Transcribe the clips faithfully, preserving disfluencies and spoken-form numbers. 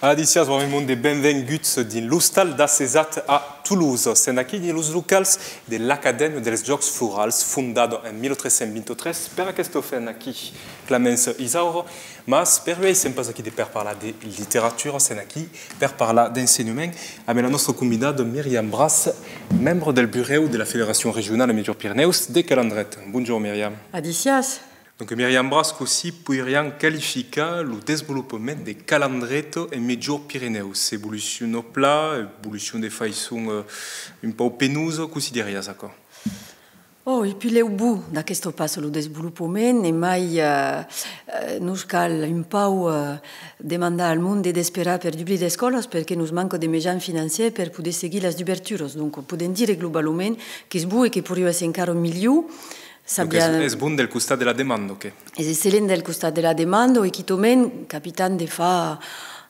Adissiatz, bon monde, e benvenguts dins l'ostal d'Assesat a Tolosa. Sèm aquí dins los locals de l'Acadèmia dels Jòcs Florals, fondada en mil tres cents vint-e-tres per aquesta femna aquí, Clamença Isauro. Mas per uèi sèm pas aquí de, per parlar de literatura, sèm aquí per parlar d'ensenhament amb la nòstra convidada Miriam Bras, membre del burèu de la Federacion Regionala Miègjorn-Pirenèus de Calandreta. Bonjorn, Miriam. Adissiatz. Donc, Miriam Bras, cossí poiriam qualificar lo desvolopament de Calandreta en Miègjorn-Pirenèus? Evoluciona plan, evoluciona de faiçon, eh, un pauc penosa, cossí diriás aquò? Oh, es puslèu bon d'aquesta faiçon lo desvolopament, e mai, eh, eh, nos cal un pauc, eh, demandar al monde d'esperar per dubrir d'escòlas, perque nos manca de mejans financièrs per poder seguir las duberturas. Donc, podèm dire globalament qu'es bon e que poiriá èsser encara milhor. Donc, es, es bon del costat de la demanda, o qué? Es excellent del costat de la demanda, e quitament capitam de far,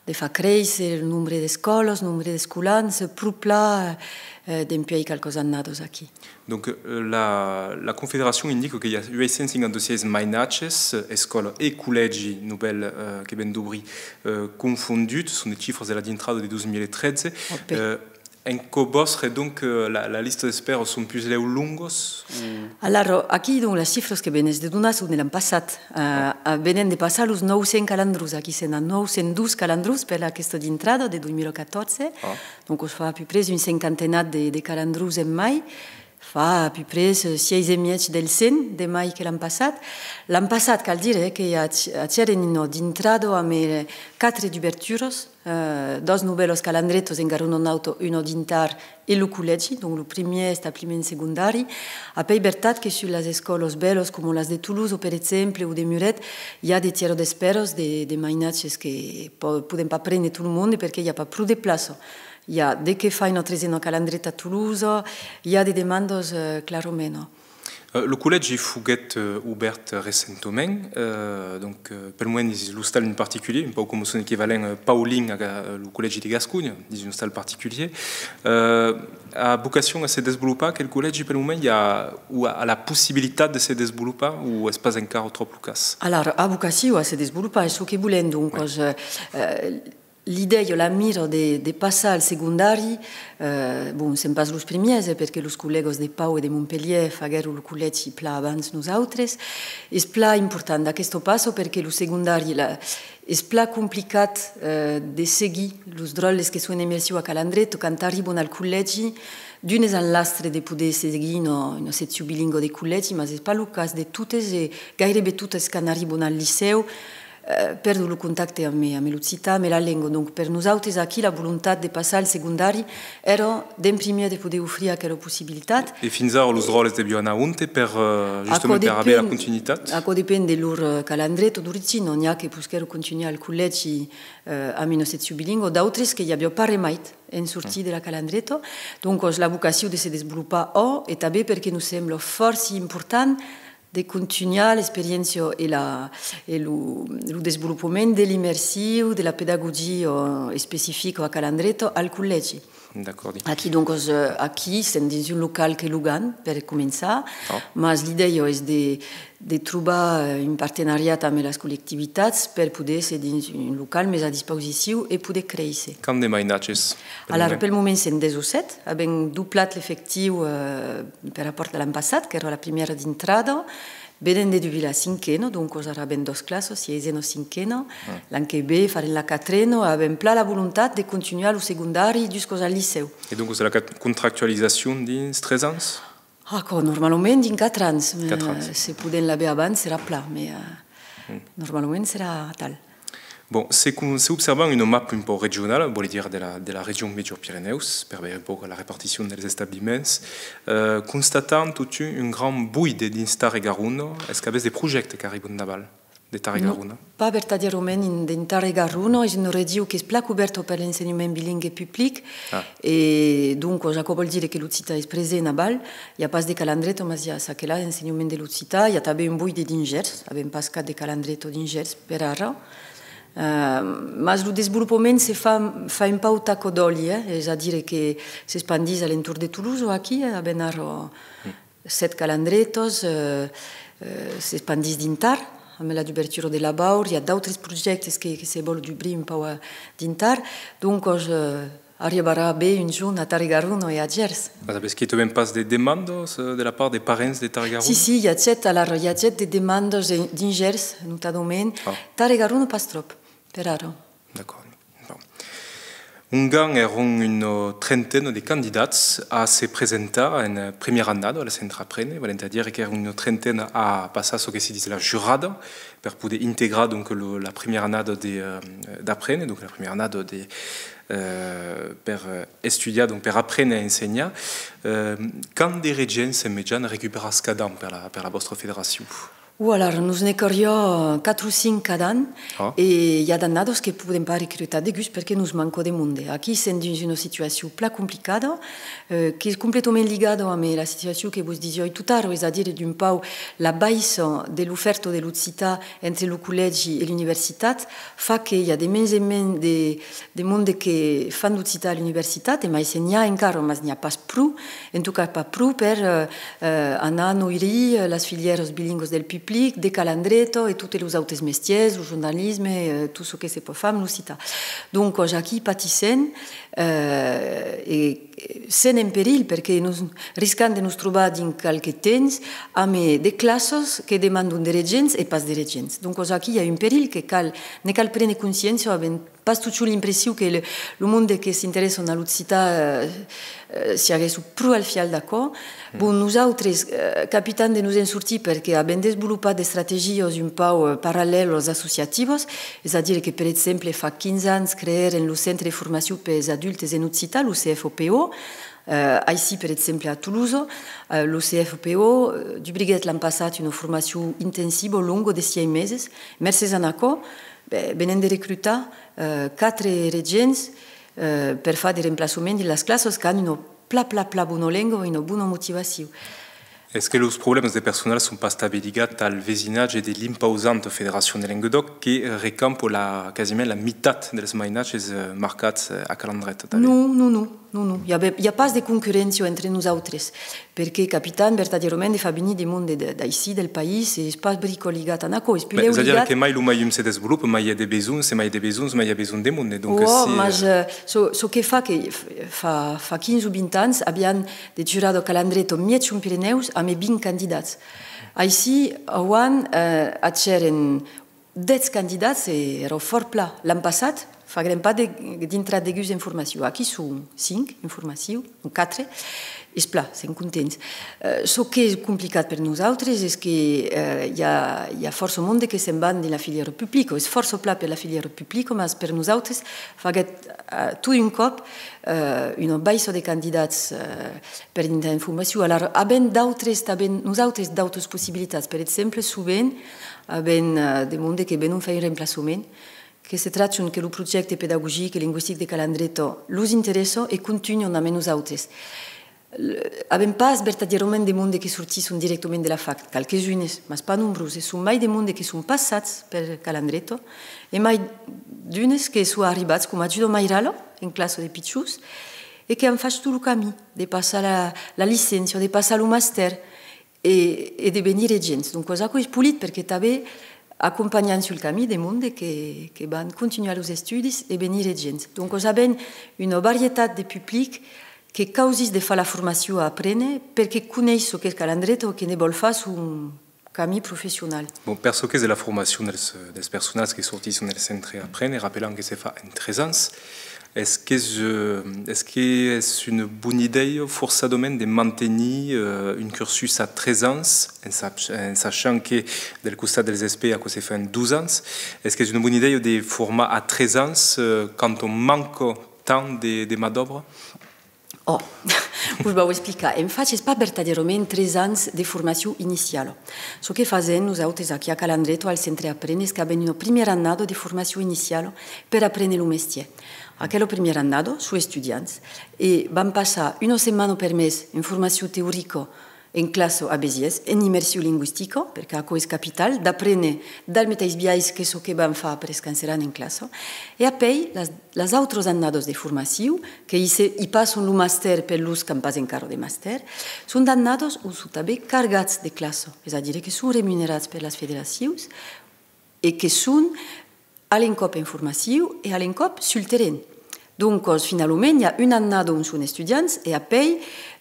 de far créisser lo nombre d'escòlas, nombre d'escolans, pro plan, eh, dempuèi qualquas annadas aquí. Donc, eh, la, la Confederacion indica que i a uèit cents cinquanta-sièis mainatges, eh, escòla e collègi novèl, eh, que ven d'obrir, eh, confonduts, son de chifras de la dintrada de dos mil tretze. Òpe. Eh, En cò vòstre, donc, eh, la, la lista d'espèra son puslèu longas? O... Alara, aquí, donc, las chifras que venètz de donar son de l'an passat. Eh, eh, venèm de passar los nòu cents calandrons, aquí sèm a nòu cents dos calandrons per aquesta dintrada de dos mil catorze. Ah. Donc, os fa a peu près un cinquantenat de, de calandrons en mai. Fa a peu près, eh, sièis e mièg del cent de mai que l'an passat. L'an passat, cal dire, eh, que ac-, agèrem una dintrada amb, eh, quatre duberturas. Eh, dos novèlas calandretas, encara una nauta, una dintar, e lo collègi, donc lo primièr establiment segondari. Apèi vertat que sus las escòlas bèlas coma las de Tolosa, per exemple, o de Muret, i a de tièras d'espèras de, de mainatges que po-, podèm pas prene tot lo monde perque i a pas pro de plaça. I a de qué far una tresena calandreta a Tolosa, i a de demandas, eh, clarament, non? Eh, lo collègi foguèt, eh, obèrt recentament, eh, donc, eh, pel moment dins l'ostal en particulièr, un pauc coma son equivalent, eh, Paulin a Ga-, eh, lo collègi de Gasconha, dins un ostal particulièr. Eh, a vocacion a se desvolopar aquel collègi pel moment, i a, o a, a la possibilitat de se desvolopar, o es pas encara tròp lo cas? Alara, a vocacion a se desvolopar, es çò que volèm, doncas, eh, eh, L'idèia, la mira de, de passar al segondari, eh, bon, sèm pas los primièrs, eh, perque los collègas de Pau e de Montpelhièr faguèron lo collègi plan abans nosautres. Es plan important d'aquesta passa perque lo segondari, la, es plan complicat, eh, de seguir los dròlles que son en immersion a Calandreta quand arriban al collègi, d'unes an l'astre de poder seguir una, una seccion bilingua de collègi, mas es pas lo cas de totes, e gaireben totes quand arriban al licèu, eh, pèrdon lo contacte amb, amb l'occitan, amb la lenga. Donc, per nosautes, aquí, la volontat de passar al segondari èra, d'en primièr, de poder ofrir aquela possibilitat. E, e fins ara, los dròlles devián anar onte per, eh, justament, per aver la continuitat? Aquò depend de lor, eh, calandreta d'origina. N'i a que posquèron continuar al collègi, eh, amb una seccion bilingua, d'autres que i aviá pas remait en sortir de la calandreta. Doncas, la vocacion de se desvolopar, òc, e tanben perque nos sembla fòrça important de contunhar l'experiéncia e la, e lo, lo desvolopament de l'immersion, de la pedagogia, eh, especifica a Calandreta al collègi. D'acòrdi. Aquí, doncas, eh, aquí, sèm dins un local que logan, per començar, mas l'idèia es de, de trobar, eh, un partenariat amb las collectivitats per poder èsser dins un local mès a disposicion e poder créisser. Quant de mainatges? Alara, pel moment, sèm dètz-e-sèt. Avèm doblat l'efectiu, eh, per rapòrt a l'an passat, qu'èra la primièra dintrada. Venèm de dubrir la cinquena, doncas ara avèm doas classas, sièisena, cinquena. L'an que ven, farem la quatrena, avèm plan la volontat de contunhar lo segondari duscas al licèu. E doncas la ca-, contractualizacion dins tres ans? Aquò, normalament, dins quatre ans. Quatre ans. Se podèm l'aver abans, serà plan, mès, eh, normalament serà atal. Bon, se con-, se observam una mapa un pauc regionala, vòli dire de la, de la region Miègjorn-Pirenèus, per veire un pauc la reparticion dels establiments, eh, constatam totun un grand voide dins Tarn e Garona. Es qu'avètz de projèctes qu'arriban d'aval de Tarn e Garona? Non, pas vertadièrament in-, dins Tarn e Garona. Es una region qu'es plan cobèrta per l'ensenhament bilingüe public. E, doncas, aquò vòl dire que l'occitan es present aval. I a pas de Calandreta, mas i a çaquelà, ensenhament de l'occitan. I a tanben un voide dins Gèrs. Avèm pas cap de Calandreta dins Gèrs per ara. Eh, mas lo desvolopament se fa, fa un pauc taca d'òli, eh? Es a dire que s'espandís a l'entorn de Tolosa, aquí, eh? Avèm ara sèt calandretas, eh, eh, s'espandís dins Tarn, amb la dubertura de Labaur, i a d'autres projèctes que, que se vòl dubrir un pauc a, dintar. Doncas, eh, arribarà ben un jorn a Tarregarona e a Gèrs. Mas avètz quitament pas de demandas, eh, de la part de parents de Tarregarona? Si, si, i agèt, alara, i agèt de demandas en, dins Gèrs, notadament. Ah. Tarregarona pas tròp, per ara. D'acòrd. Bon. Ongan èran una trentena de candidats a se presentar en, eh, premiera annada a la Centre Aprene, valent a dire qu'èran una trentena a passar çò que se ditz la jurada per poder integrar, donc, lo, la premiera annada de, eh, d'Aprene, donc la premiera annada de, eh, per, eh, estudiar, donc per aprene a ensenhar. Eh, quant de regents en mejan recuperatz cada an per la, per la vòstra federacion? O alara, nos ne caliá quatre o cinc cada an, e i a d'annadas que podèm pas recrutar degús perque nos manca de monde. Aquí sèm dins una situacion plan complicada, eh, qu'es completament ligada amb la situacion que vos disiái totara, es a dire d'un pauc la baissa de l'ofèrta de l'occitan entre lo collègi e l'universitat, fa que i a de mens en mens de, de monde que fan d'occitan a l'universitat, e mai se n'i a encara, mas n'i a pas pro, en tot cas pas pro per, eh, eh, anar noirir, eh, las filièras bilinguas del public, de Calandreta e totes los autes mestièrs, lo jornalisme, eh, tot çò que se pòt far amb l'occitan. Doncas, aquí patissèm, eh, e, e sèm en perilh, perque nos riscam de nos trobar dins qualque temps amb de classas que demandan de regents e pas de regents. Doncas, aquí i a un perilh que cal, ne cal prene consciéncia, avèm pas totjorn l'impression que le, lo monde que s'interèsson a l'occitan, eh, eh, siaguèsson pro al fial d'aquò. Bon, nosautres, eh, capitam de nos en sortir perque avèm desvolopat d'estrategias un pauc, eh, parallèlas associativas, es a dire que, per exemple, fa quinze ans creèrem lo Centre de Formacion pels Adultes en Occitan, lo C F O P O, eh, aicí, per exemple, a Tolosa, eh, lo C F O P O, eh, dubriguèt l'an passat una formacion intensiva, longa, de sièis meses. Mercés a aquò, ben, venèm de recrutar, eh, quatre regents, eh, per far de remplaçament dins las classas qu'an una pla, pla, pla bona lenga e una bona motivacion. Es que los problèmas de personal son pas tanben ligats al vesinatge de l'impausanta Federacion de Lengadòc que recampa la, quasiment la mitat dels mainatges, eh, marcats, eh, a Calandreta, tanben? Non, non, non, non, non. I a, i a pas de concurréncia entre nosautres, perque capitam vertadièrament de far venir de monde de, d'aicí, del país, e es pas brica ligat a aquò, es pus lèu ligat. Ben, es a dire que mai lo maium se desvolopa, mai i a de besonhs, e mai i a de besonhs, mai i a besonh de monde, donc... Ò, si, mas, eh, eh, çò, çò que fa que f-, fa, fa quinze o vint ans aviam de jurada a Calandreta, Miègjorn Pirenèus, amb vint candidats. Aicí, auan, eh, agèrem dètz candidats e èra fòrt plan. L'an passat, faguèrem pas de, dintrar degús en formacion. Aquí son cinc en formacion, o quatre, es plan, sèm contents. Eh, çò qu'es complicat per nosautres es que, eh, i a, i a fòrça monde que se'n van dins la filièra publica. Es fòrça plan per la filièra publica, mas per nosautres faguèt, eh, tot d'un còp, eh, una baissa de candidats, eh, per dintrar en formacion. Alara, avèm d'autres, tanben nosautres d'autras possibilitats. Per exemple, sovent, avèm, eh, de monde que venon far un remplaçament, que se trachon que lo projècte pedagogic e lingüistic de Calandreta los interèssa e contunhan amb nosautres. L-, avèm pas vertadièrament de monde que sortisson dirèctament de la fac, qualques-unes, mas pas nombroses. Son mai de monde que son passats per Calandreta e mai d'unes que son arribats coma ajuda mairala en classa de pichons e que an fach tot lo camin de passar la, la licéncia, de passar lo mastèr e, e de venir regents. Doncas, aquò es polit perque tanben acompanham sul camin de monde que, que van continuar los estudis e venir regents. Doncas, avèm una varietat de public que causís de far la formacion a Aprene perque coneis çò qu'es Calandreta o que ne vòl far son camin professional. Bon, per çò qu'es de la formacion dels, dels personals que sortisson del centre Aprene, rapelam que se fa en tres ans, es qu'es, eh, es que es una bona idèia forçadament de mantenir, eh, un cursus a tres ans, en sach-, en sachant que del costat dels ESPE aquò se fa en dos ans? Es qu'es una bona idèia de formar a tres ans, eh, quand on manca tant de, de man d'òbra? Ò, vos vau explicar. En fach, es pas vertadièrament tres ans de formacion iniciala. Çò que fasèm nosautes aquí a Calandreta, al Centre Aprene, es qu'avèm una primièra annada de formacion iniciala per aprene lo mestièr. Aquela primièra annada, son estudiants e van passar una setmana per mes en formacion teorica en classa a Besièrs, en immersion lingüistica, perque aquò es capital, d'aprene del meteis biais que çò que van far après quand seràn en classa. E apèi, las, las autras annadas de formacion, que i se, i passan lo mastèr per los qu'an pas encara de mastèr, son d'annadas ont son tanben cargats de classa, es a dire que son remunerats per las federacions, e que son a l'encòp en formacion e a l'encòp sul terren. Doncas, finalament, i a una annada ont son estudiants e apèi,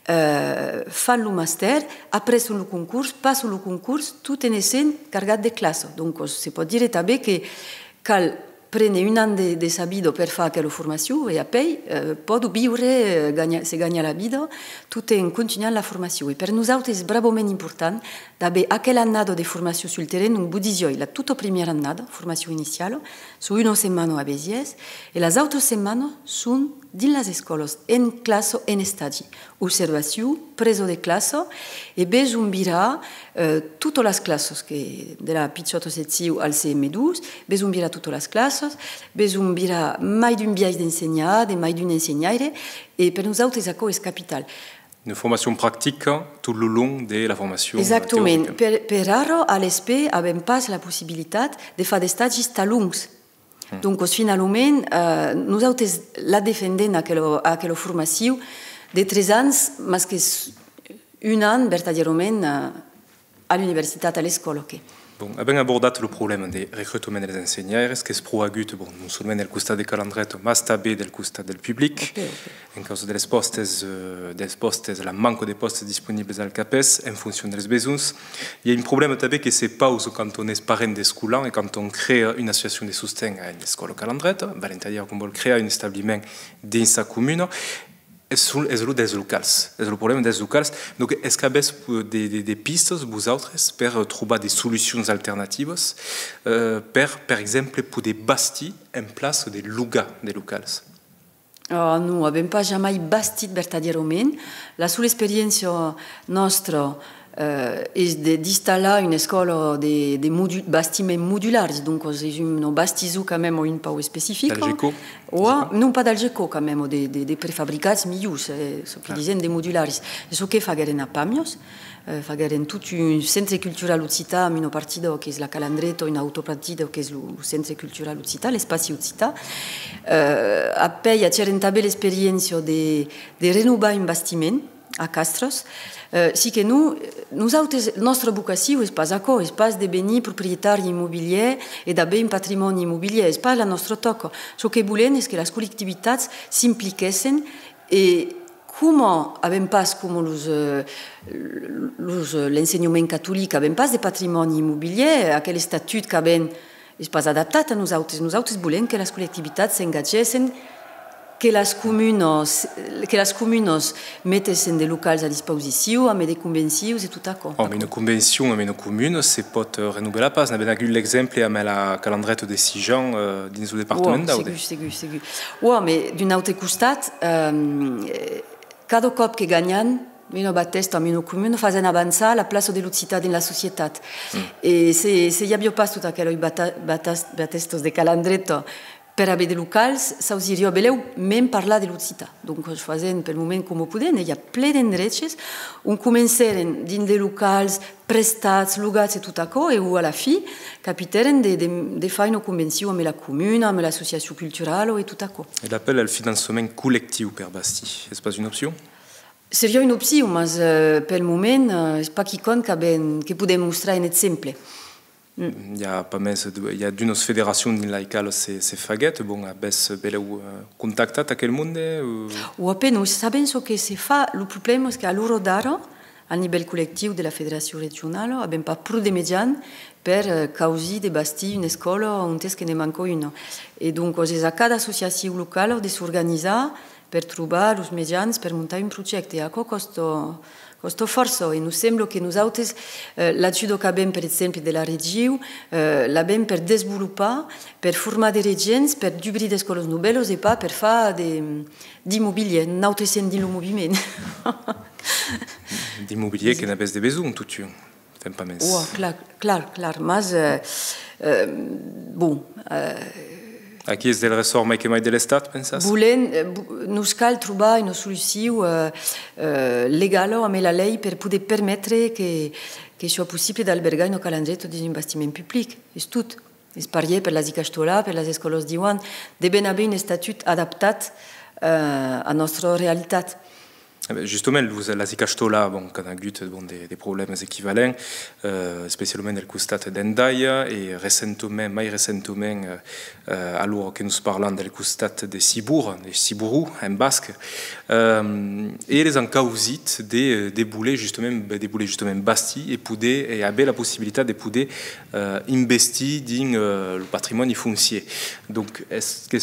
eh, fan lo mastèr, apresson lo concors, passon lo concors, tot en essent cargat de classa. Doncas, se pòt dire tanben que cal prene un an de, de sa vida per far aquela formacion e apèi, eh, pòdon viure, eh, ganhar, se ganhar la vida tot en contunhant la formacion. E per nosautes es bravament important d'aver aquela annada de formacion sul terren, donc, vos disiái, la tota primièra annada, formacion iniciala, son una setmana a Besièrs, e las autras setmanas son dins las escòlas, en classa, en estagi. Observacion, presa de classa, e besonh virar, eh, totas las classas que, de la pichòta seccion al C M dos, besonh virar totas las classas, besonh virar mai d'un biais d'ensenhar, de mai d'un ensenhaire, e per nosautes aquò es capital. Una formacion practica tot lo long de la formacion, eh, teorica. Exactament. Per, per ara, a l'ESPE, avèm pas la possibilitat de far d'estagis tan longs. Mm. Doncas, finalament, eh, nosautes la defendèm, aquela, aquela formacion de tres ans, mas qu'es un an, vertadièrament, eh, a l'universitat, a l'escòla, que. Bon, avèm abordat lo problèma de recrutament dels ensenhaires, qu'es pro agut, bon, non solament del costat de Calandreta, mas tanben del costat del public, en causa dels pòstes, eh, dels pòstes, la manca de pòstes disponibles al CAPES en foncion dels besonhs. I a un problèma tanben que se pausa quand on es parent d'escolan e quand on crea una associacion de sosten a l'escòla Calandreta, valent a dire qu'on vòl crear un establiment dins sa comuna. Es, es lo dels locals, es lo problèma dels locals. Donc, es qu'avètz de, de, de pistas, vosautres, per, eh, trobar de solucions alternativas, eh, per, per exemple, poder bastir en plaça de logar de locals? Ah, non, avèm pas jamai bastit vertadièrament. La sola experiéncia nòstra, eh, es de, d'installar una escòla de, de modu-, bastiments modulars, donc es una bastison quand même un pauc especifica. Del Geco? Oa, non pas del Geco quand même, de, de, de prefabricats milhors, eh, çò que disèm de modularis. E çò que faguèrem a Pàmias, eh, faguèrem tot un centre cultural occitan amb una partida qu'es la Calandreta, una autra partida qu'es lo, lo centre cultural occitan, l'espaci occitan. Eh, apèi agèrem tanben l'experiéncia de, de renovar un bastiment, a Castras. Eh, si que non, nosautes, nòstra vocacion es pas aquò, es pas de venir proprietari immobilièr e d'aver un patrimòni immobilièr, es pas la nòstra tòca. Çò que volèm es que las collectivitats s'impliquèssen e coma avèm pas, coma los, eh, los, eh, l'ensenhament catolic, avèm pas de patrimòni immobilièr, aquel estatut qu'avèm es pas adaptat a nosautes. Nosautes volèm que las collectivitats s'engatgèssen, que las comunas, que las comunas metèssen de locals a dispausicion, amb de convencions e tot aquò. Òme, una convencion amb una comuna se pòt, eh, renovelar pas. N'avèm agut l'exemple amb la Calandreta de Sijan, eh, dins lo departament d'Aude. Segur, segur, segur. Òme, d'un aute costat, eh, cada còp que ganham una batèsta amb una comuna, fasèm avançar la plaça de l'occitan dins la societat. E se, se i aviá pas tot aquelei bata-, batas-, batèstas de Calandreta per aver de locals, s'ausiriá belèu mens parlar de l'occitan. Donc, fasèm pel moment coma podèm, e i a plen d'endreches on comencèrem dins de locals prestats, logats e tot aquò, e ont a la fin capitèrem de, de, de far una convencion amb la comuna, amb l'associacion culturala e tot aquò. E l'apèl al finançament collectiu per bastir, es pas una opcion? Seriá una opcion, mas, eh, pel moment, eh, es pas quicòm qu'avèm, que podèm mostrar en exemple. I a pas mens, i a d'unas federacions dins las qualas se, se faguèt. Bon, avètz belèu, eh, contactat aquel monde, o? O a penas, sabèm çò que se fa. Lo problèma es qu'a l'ora d'ara, al nivèl collectiu de la federacion regionala, avèm pas pro de mejans per, eh, causir de bastir una escòla ont es que ne manca una. E doncas, es a cada associacion locala de s'organizar per trobar los mejans per montar un projècte. Aquò còsta, còsta fòrça, e nos sembla que nosautes, eh, l'ajuda qu'avèm, per exemple, de la region, eh, l'avèm per desvolopar, per formar de regents, per dubrir d'escòlas novèlas e pas per far de, d'immobilièr. Nautres sèm dins lo moviment. D'immobilièr que n'avètz de besonh, totun. Fèm pas mens. Oa, clar, clar, clar, mas, eh, eh, bon, eh, Aquí es del ressòrt mai que mai de l'Estat, pensas? Volèm, eh, vo-, nos cal trobar una solucion, eh, eh, legala amb la lei per poder permetre que, que siá possible d'albergar una Calandreta dins un bastiment public, es tot. Es parièr per las icastolàs, per las escòlas diwan, devèm aver un estatut adaptat, eh, a nòstra realitat. Eh ben, justament, los, las Ikastolà, bon, qu'an agut, bon, de, de problèmas equivalents, eh, especialament del costat d'Hendaia, e recentament, mai recentament, eh, eh, alora que nos parlam del costat de Sibor, de Ciboru, en basc, eh, e eles an causit de, de voler justament, de voler justament bastir e poder, e aver la possibilitat de poder, eh, investir dins, eh, lo patrimòni foncièr. Donc, es que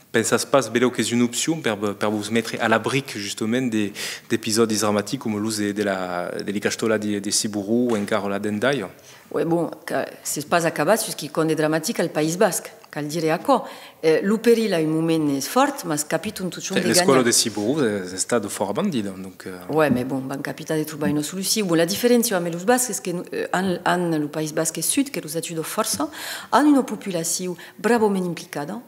Pensatz pas, belèu, qu'es una opcion per, per vos metre a l'abric, justament, de, d'episòdis dramatics coma los de, de la, de l'Ikastola de, de Ciboru o encara la d'Hendaia? Oui, bon, que s'es pas acabat sus quicòm de dramatic al País Basc, cal dire aquò. Eh, lo perilh a un moment es fòrt, mas capiton totjorn de ganhar. L'escòla de Ciboru es estada fòrt abandida, donc, eh. Oui, mais bon, van capitar de trobar una solucion. Bon, la diferéncia amb los Bascs es que, eh, an, an lo País Basc Sud, que los ajuda fòrça, an una populacion bravament implicada,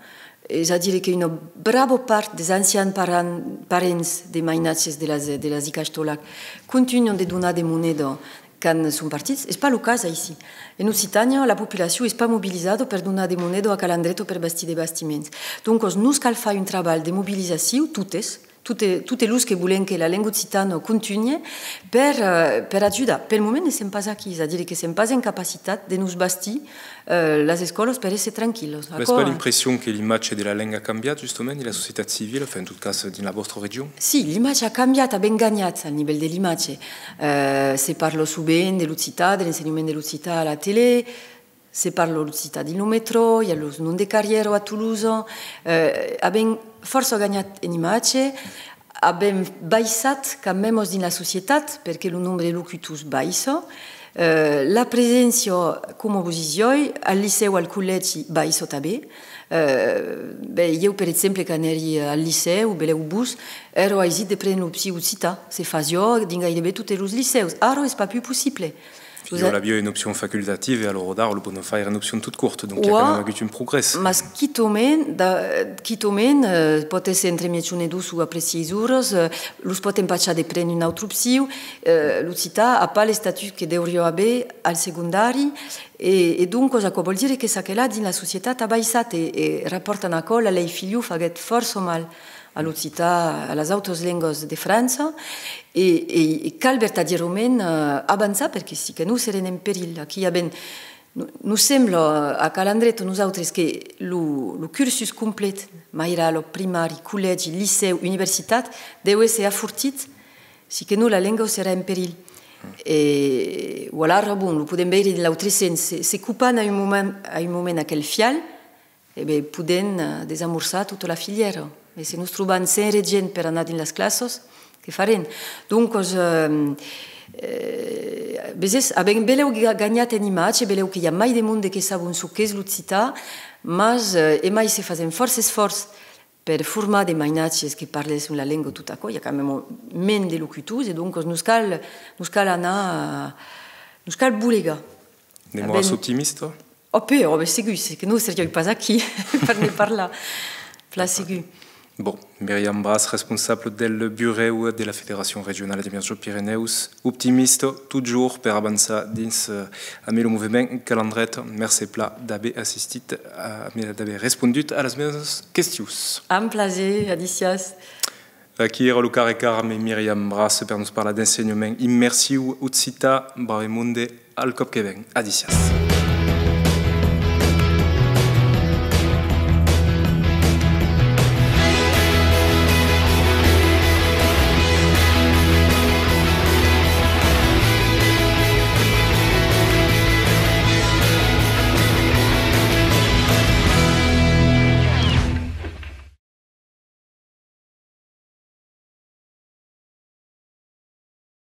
es a dire que una brava part des ancians paran-, parents de mainatges de las, de las Ikastolak contunhan de donar de moneda quand son partits. Es pas lo cas aicí. En Occitània, la populacion es pas mobilizada per donar de moneda a Calandreta o per bastir de bastiments. Doncas, nos cal far un trabalh de mobilizacion, totes, totes, totes los que volèm que la lenga occitana contunhe per, eh, per ajudar. Pel moment, ne sèm pas aquí, es a dire que sèm pas en capacitat de nos bastir, eh, las escòlas per èsser tranquillas. Avètz pas l'impression que l'imatge de la lenga a cambiat, justament, dins la societat civila, enfin, en tot cas, dins la vòstra region? Si, l'imatge a cambiat, a ben ganhat al nivèl de l'imatge. Eh, se parla sovent de l'occitan, de l'ensenhament de l'occitan a la tele, se parla l'occitan dins lo metrò, i a los noms de carrièra a Tolosa, eh, avèm fòrça ganhat en imatge, avèm baissat quand mèmes dins la societat, perque lo nombre de locutors baissa, eh, la preséncia, coma vos disiái, al licèu, al collègi, baissa tanben. Eh, ben, ieu, per exemple, quand èri al licèu, belèu vos, èra aisit de prene l'opcion occitan, se fasiá dins gaireben totes los licèus. Ara es pas pus possible. Ieu l'aviái en opcion facultativa e alora d'ara lo pòdon faire en opcion tot court, donc i a quand même agut un progrès. Mas quitament, da-, quitament, eh, pòt èsser entre miègjorn e dos o après sièis oras, eh, los pòt empachar de prene una autra opcion, eh, l'occitan a pas l'estatut que deuriá aver al segondari, e, e doncas aquò vòl dire que çaquelà dins la societat a baissat e, e rapòrt an aquò, la lei Fillon faguèt fòrça mal a l'occitan, a las autras lengas de França, e, e, e cal vertadièrament, eh, avançar, perque si que nos serem en perilh. Aquí avèm, no-, nos sembla a Calandreta, nosautres, que lo, lo cursus complet, mairala, primari, collègi, licèu, universitat, deu èsser afortit, si que non la lenga serà en perilh. E, o alara, bon, lo podèm veire dins l'autre sens, se, se copam a un moment, a un moment aquel fial, e ben, podèm, eh, desamorçar tota la filièra. E se nos trobam sens regent per anar dins las classas, que farem? Doncas, eh, eh, veses, avèm belèu ga-, ganhat en imatge, belèu que i a mai de monde que sabon çò qu'es l'occitan, mas, eh, e mai se fasèm fòrça esfòrç per formar de mainatges que parlèsson la lenga, tot aquò, i a quand même mens de locutors, e doncas nos cal, nos cal anar, nos cal bolegar. Demoratz optimista? Ò, pe, ò, ben, segur, se que non seriái pas aquí per ne parlar. Plan segur. Bon, Miriam Bras, responsable del burèu de la Federacion Regionala de Miègjorn-Pirenèus, optimista totjorn per avançar dins, eh, amé lo movement Calandreta. Mercé plan d'aver assistit, a, d'aver respondut a las meas questions. Amb plaser, adissiatz. Aquí èra lo Carré Carme e Miriam Bras per nos parlar d'ensenhament immersiu occitan. Brave monde, al còp que ven. Adissiatz.